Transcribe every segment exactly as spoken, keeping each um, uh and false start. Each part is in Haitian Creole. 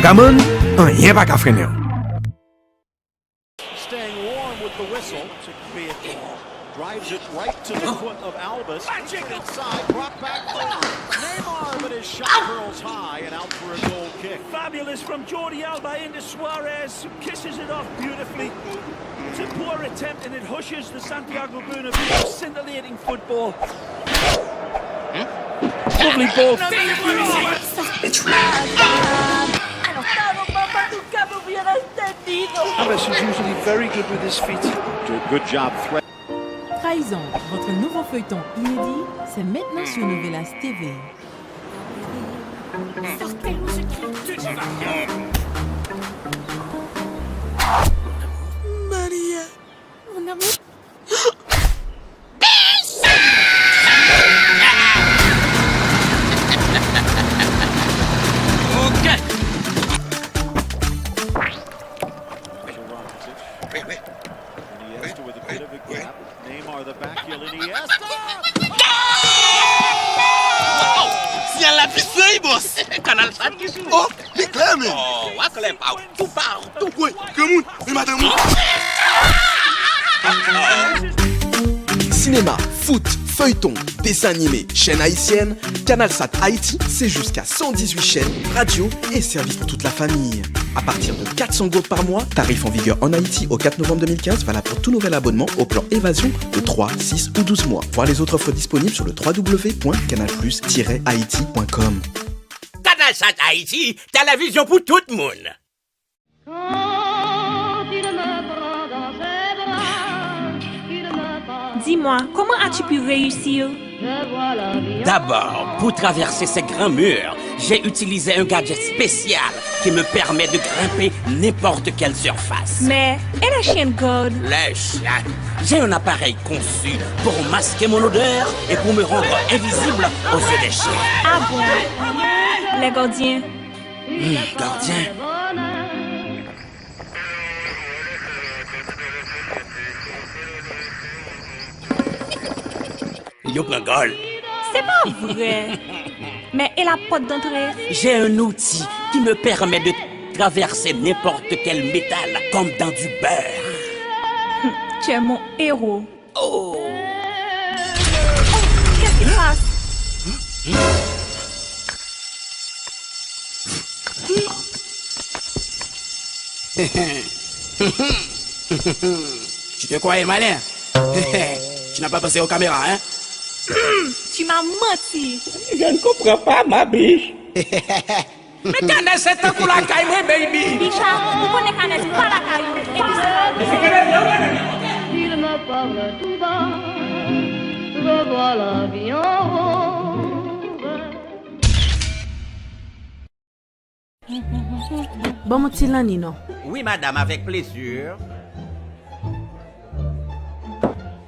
Kabann, anyen pa ka frennen w. Staying warm with the whistle. Drives it right to the foot of Albas. Magic inside, brought back for Neymar, but his shot curls high and out for a goal kick. Fabulous from Jordi Alba into Suarez, who kisses it off beautifully. It's a poor attempt and it hushes the Santiago Bernabeu scintillating football. Lovely ball. Alba, she's usually very good with his feet. Good, good job. Trahison, votre nouveau feuilleton inédit, c'est maintenant sur Novelas T V. Maria, mon amour. Iniesta with a bit of a gap. Neymar, the back heel, Iniesta. Siyal la pis wi, boss. Kanal sa ki sou. Oh, li klè, men. Oh, wa klè pa. Tou pa, tou. Woy, granmoun, men madanm ou. Sinema, foot, feuilleton, dessins animés, chaînes haïtiennes, Canalsat Haïti, c'est jusqu'à cent dix-huit chaînes, radio et services pour toute la famille. À partir de quatre cents gourdes par mois, tarif en vigueur en Haïti au quatre novembre deux mille quinze, valable pour tout nouvel abonnement au plan Évasion de trois, six ou douze mois. Voir les autres offres disponibles sur le trois W point canal plus tiret haïti point com. Canal Sat Haïti, télévision pour tout le monde. Dis-moi, comment as-tu pu réussir ? D'abord, pour traverser ces grands murs, j'ai utilisé un gadget spécial qui me permet de grimper n'importe quelle surface. Mais, et les chiens de garde ? Les chiens. J'ai un appareil conçu pour masquer mon odeur et pour me rendre invisible aux yeux des chiens. Ah bon ? Les gardiens ? Hmm, gardien. Yo pran gòl. Se pa vre. Men e la pòt dantre? J'ai un outil qui me permet de traverser n'importe quel métal comme dans du beurre. Tu es mon héros. Oh. Oh, qu'est-ce qui se passe? Tu te croyais malin? Tu n'as pas pensé aux caméras, hein? Tu m'as menti. Je ne comprends pas, ma biche. Men kanal se tankou lakay mwen, baby. Bicha, ou konnen kanal se pa lakay ou. Epi se pa... Il me parle tout bas, je vois la vie en rose. Ban m yon ti lanni non. Oui, madame, avec plaisir.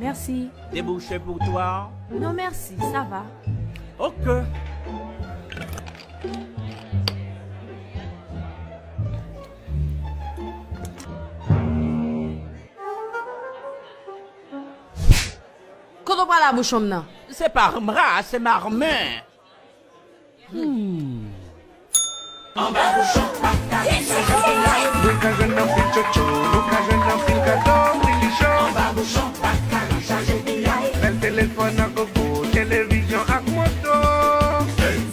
Merci. Débouché pour toi? Non, merci, ça va. Ok. Kote w pral a bouchon m nan? Se pa mra, se marmen. Hmm. Anba bouchon, pa ka chaje piyay. Mwen ka jwenn anpil tchotcho, nou ka jwenn anpil kado, wi li cho. Anba bouchon, pa ka chaje piyay. Bèl telefòn ak gogo, televizyon ak moto.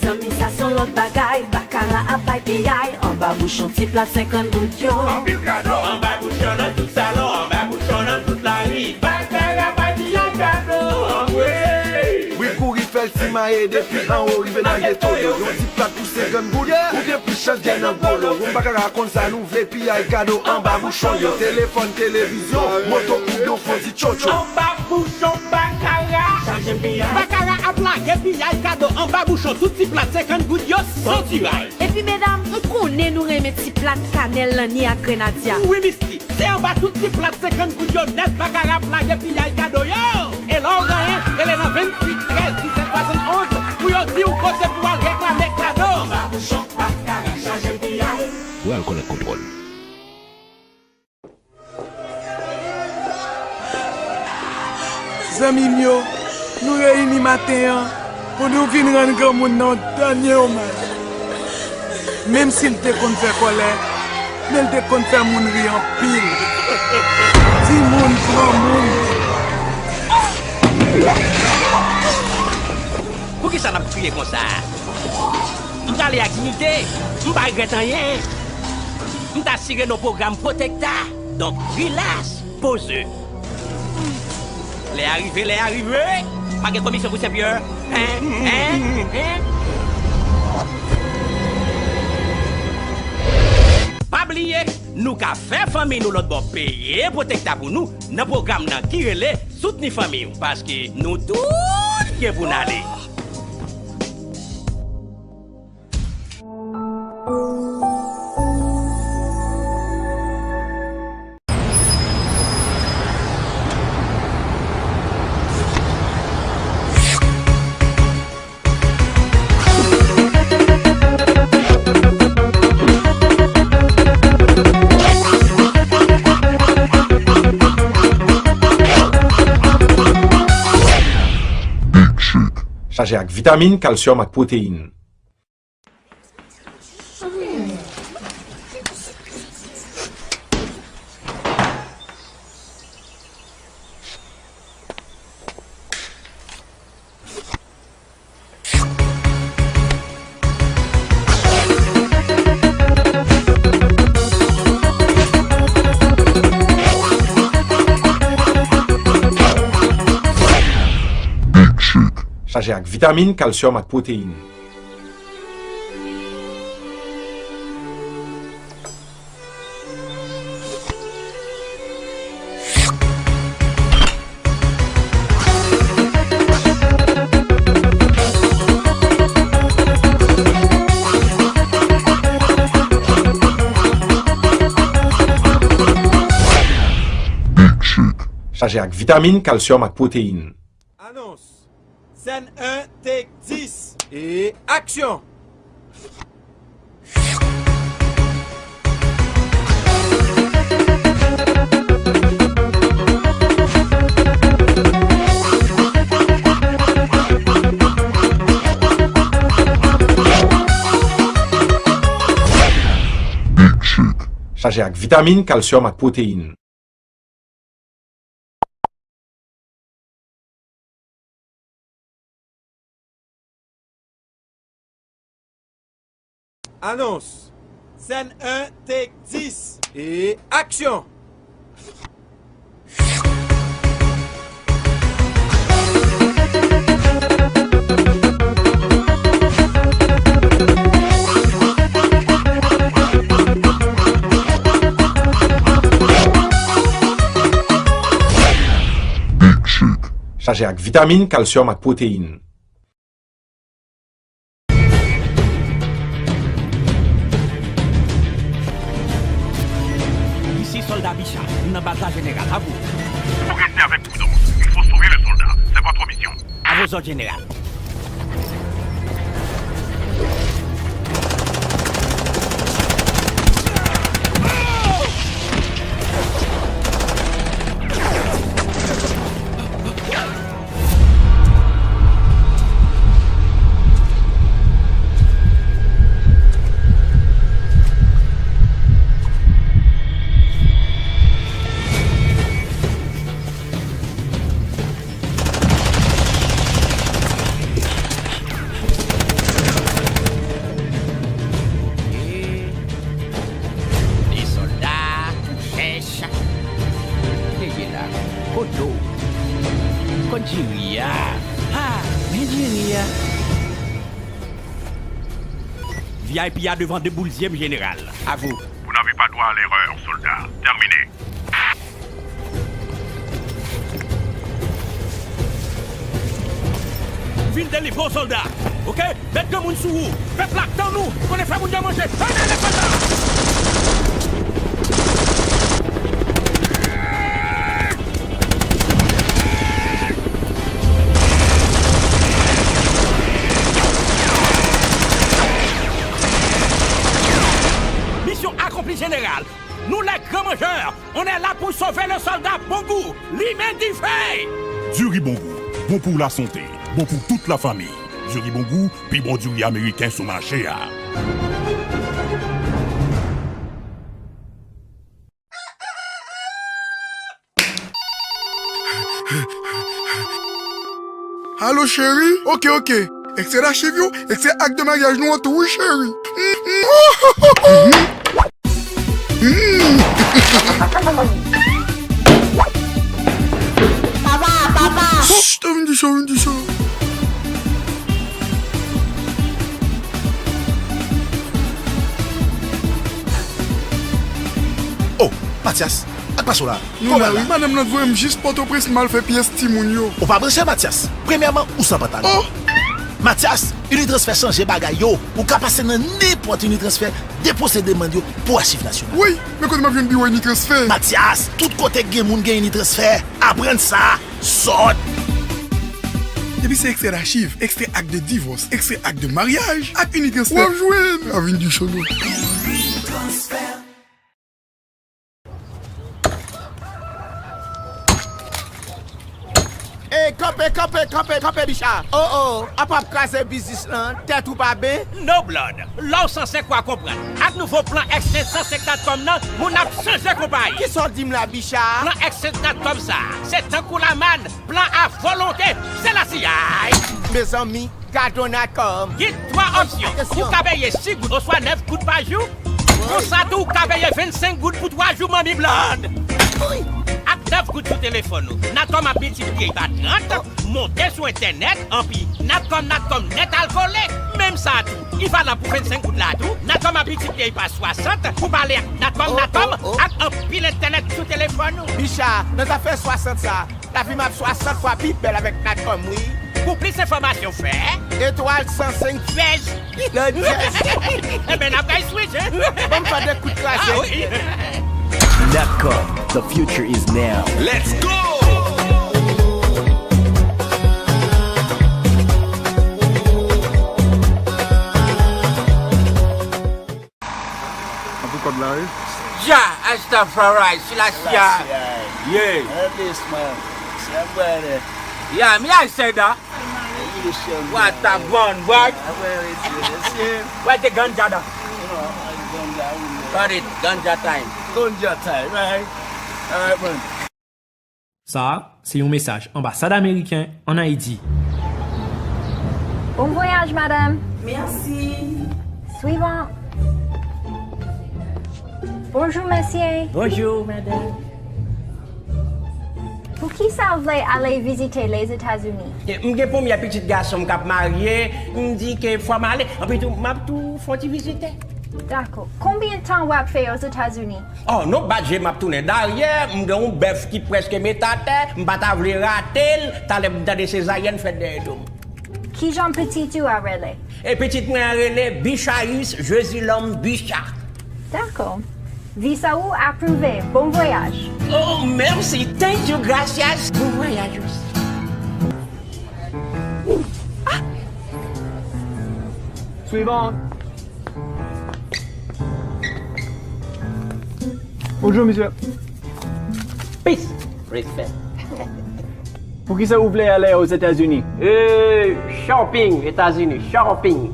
Zanmi, sa se yon lòt bagay, bakara ap bay piyay. Anba bouchon ti plat senkant goud yo. Anpil kado. Anba bouchon nan tout salon, anba bouchon nan tout lari. Bakara bay piyay kado, anmwey. Wi, kouri fè l simaye depi anwo rive nan geto yo. Yon ti plat pou senkant goud, ou gen plis chans gen nan golo. Wonm bakara konn sa nou vle, piyay kado anba bouchon yo. Telefòn, televizyon, moto oubyen yon fon ti tchotcho. Anba bouchon bakara. Chaje piyay. Bakara ap lage piyay kado anba bouchon tout ti plat senkant goud yo san tiray. Epi medam, m konnen nou renmen ti plat kanèl, lanni ak grenadya. Wi misti, se anba tout ti plat senkant goud yo nèt bakara ap lage piyay kado yo. E lè w genyen, rele nan venntuit trèz disèt swasannonz pou yo di w kote pou w al reklame kado. Anba bouchon bakara chaje piyay. Pral kònèt kontwòl. Zanmi m yo, nou reyini maten an pou nou vin rann granmoun nan yon dènye omaj. Menm si l te konn fè kòlè, men l te konn fè moun ri anpil. Timoun pran moun. Poukisa n ap kriye konsa? M prale ak diyite, m pa regrèt anyen. M t asire nan pwogram Protecta. Donk, rilas, poze. Lè a rive, lè a rive. Pa gen komisyon pou Senpyè. Hein? Hein? Hein? Pa bliye, nou ka fè fanmi nou lòt bò peye Protecta pou nou nan pwogram nan ki rele Soutni Fanmi w, paske nou tout gen pou n ale. Big Shake. Chaje ak vitamin, kalsyòm ak pwoteyin. Big Shake. Chaje ak vitamin, kalsyòm ak pwoteyin. Big Shake. Chaje ak vitamin, kalsyòm ak pwoteyin. Anons. Sèn en, take dis. E aksyon! Big Shake. Chaje ak vitamin, kalsyòm ak pwoteyin. Anons. Sèn en, take dis. E aksyon! Big Shake. Chaje ak vitamin, kalsyòm ak pwoteyin. Isi Sòlda Bicha, m nan baz la, Jeneral. A vous. Vous restez avec prudence. Il faut sauver le soldat. C'est votre mission. À vos ordres, Général. De sòlda pou chèch. Tande la. Kote w? Kot diri a? Ha! Men diri a. V I P a devan de boul zye m, Jeneral. A vous. Vous n'avez pas droit à l'erreur, soldat. Terminé. Vin delivre w, sòlda. Oke? Met granmoun sou ou. Pèp la k tann ou. Konnen fè moun yo manje. Fè nèg sòlda! Misyon akonpli, Jeneral. Nous, les grands mangeurs, on est là pour sauver le soldat Bongou, li men dife! Diri Bongou, bon pou lasante, bon pou tout lafanmi. Diri Bongou, pi bon diri ameriken sou mache a. Alo, cheri? Oke, oke. Ekstrè dachiv yo, ekstrè ak de maryaj nou an tou, wi, cheri. Papa, papa. Chut, ou vin di sa, ou vin di sa. Oh, Matyas, ak pa sou la. Nou la wi, madanm nan voye m jis Pòtoprens m al fè pyès timoun yo. Ou pa branche, Matyas. Premyèman, ou san pantalon. Oh! Matyas, Unitransfer chanje bagay yo. Ou ka pase nan nenpòt Unitransfer, depoze demann yo pou Achiv Nasyonal. Woy, men kote m ap jwenn biwo Unitransfer? Matyas, tout kote k gen moun gen Unitransfer. Aprann sa. Sòt! Depi se ekstrè dachiv, ekstrè ak de divòs, ekstrè ak de maryaj, ak Unitransfer w ap jwenn. A vin di sa non. Ey, kanpe, kanpe, kanpe, kanpe, Bicha. Oh, oh, apa w ap kraze biznis lan, tèt ou pa ben? No blood. Lè w sanse kwa konprann. Ak nouvo plan Exchange san senk dot com nan, moun ap chanje konpayi. Kisa w di m la, Bicha? Plan Exchange dot com sa, se tankou lamann, plan a volonte, se la siyay. Mezanmi, gad on Natcom. Gen twa opsyon. Ou ka peye sis goud oswa nèf goud pa jou. Konsa tou, ou ka peye vennsenk goud pou twa jou, manmi Blonde. Ak nèf goud sou telefòn ou, Natcom ap miltipliye pa trant, monte sou entènèt, anpi Natcom, Natcom nèt al kole. Menm sa tou, li valab pou vennsenk goud la tou, Natcom ap miltipliye pa swasant pou pale ak Natcom, Natcom, ak anpil entènèt sou telefòn ou. Bicha, nan zafè swasant sa, lavi m ap swasant fwa pi bèl avèk Natcom, wi. Pou plis enfòmasyon, fè etwal san senk dyèz. Lòt dyèz. Enben, n ap kay switch, hein? Ban m fè de kout kraze. Ah, wi. Natcom, the future is now. Let's go! Ap pou kòb la, wi. Jah, Rastafari, Selassie I. Yeah. Hey, this man. Say, brother. Yeah, me I say that. What a bun, boy. Where the ganja da? Got it, ganja time. Ganja time, right? Alright, man. Sa a se yon mesaj Anbasad Ameriken ann Ayiti. Bon voyaj, madanm. Mèsi. Swivan. Bonjou, mesye. Bonjou, madanm. Poukisa w vle ale vizite Lèzetazini? E, m gen premyè pitit gason m k ap marye, m di ke fò m ale. Anpi tou, m ap tou fè yon ti vizite. Dakò. Konbyen tan w ap fè Ozetazini? Oh, non, bat je m ap tounen. Dayè, m gen yon bèf ki prèske met atè, m pa ta vle rate l, talè m tande sezaryèn fèt dèyè do m. Kijan pitit ou a rele? E pitit mwen an rele Bichayis Jezilòm Bicha. Dakò. Visa ou apwouve. Bon vwayaj. Oh, mèsi. Thank you. Gracias. Bon vwayaj osi. Ah! Swivan. Bonjou, mesye. Peace. Respè. Poukisa ou vle ale Ozetazini? E, shopping, Etazini, shopping.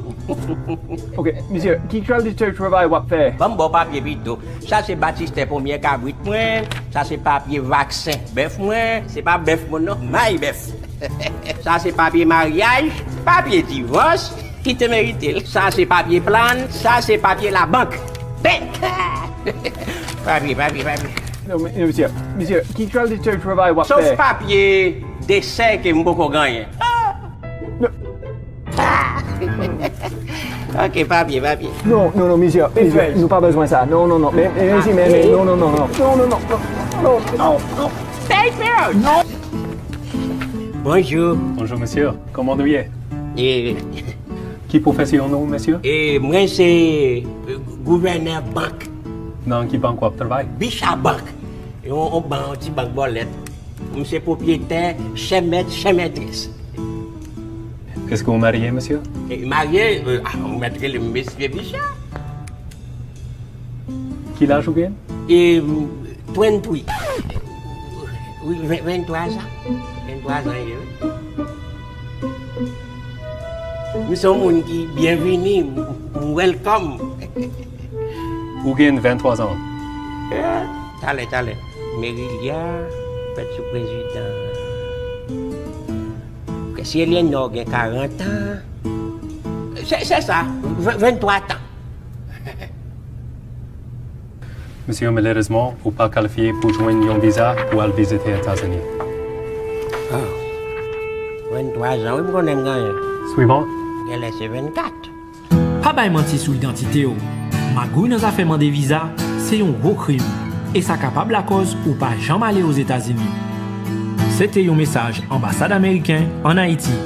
Ok, mesye, ki kalite travay w ap fè? Ban m ba w papye pito. Sa se batistè premyè kabrit mwen. Sa se papye vaksen bèf mwen. Se pa bèf mwen non, may bèf. Sa se papye maryaj, papye divòs. Ki te merite l. Sa se papye plan, sa se papye labank. Bank! Papye, papye, papye. Non, men, non, mesye, mesye, ki kalite travay w ap fè? Sof papye desè ke m poko genyen. Non. Ok, papye, papye. Non, non, non, mesye, mesye, nou pa bezwen sa. Non, non, non, men, men, mesye, men, men, non, non, non, non. Non, non, non, non, non, non, non. Papye! Non. Bonjou. Bonjou, mesye. Kòman nou ye? E, Ki pwofesyon nou, mesye? E mwen se, e, gouvènè bank. Nan ki bank w ap travay? Bicha Bank. Yon, yon bank, yon ti bank bòlèt. M se pwopriyetè, chè mèt, chè mètrès. Èske w marye, mesye? E, marye, e, a, ou mèt rele m mesye Bicha. Ki laj ou gen? E, twenty-three. Wi, ven, venntwa zan. Venntwa zan, ye, wi. M se yon moun ki byenvini, m, m welcome. Ou gen venntwa zan. Eh, talè, talè. Merilya, fèt sou prezidan. Kè si Eleanor gen karant an, se, se sa, ven- venntwa tan. Mesye, malerezman, ou pa kalifye pou jwenn yon viza pou al vizite Etazini. Oh. Venntwa zan, wi, m konnen m genyen. Swivan. Genlè se vennkat. Pa bay manti sou idantite w. Magouy nan zafè mande viza se yon gwo krim, e sa kapab lakòz ou pa janm ale Ozetazini. Se te yon mesaj Anbasad Ameriken ann Ayiti.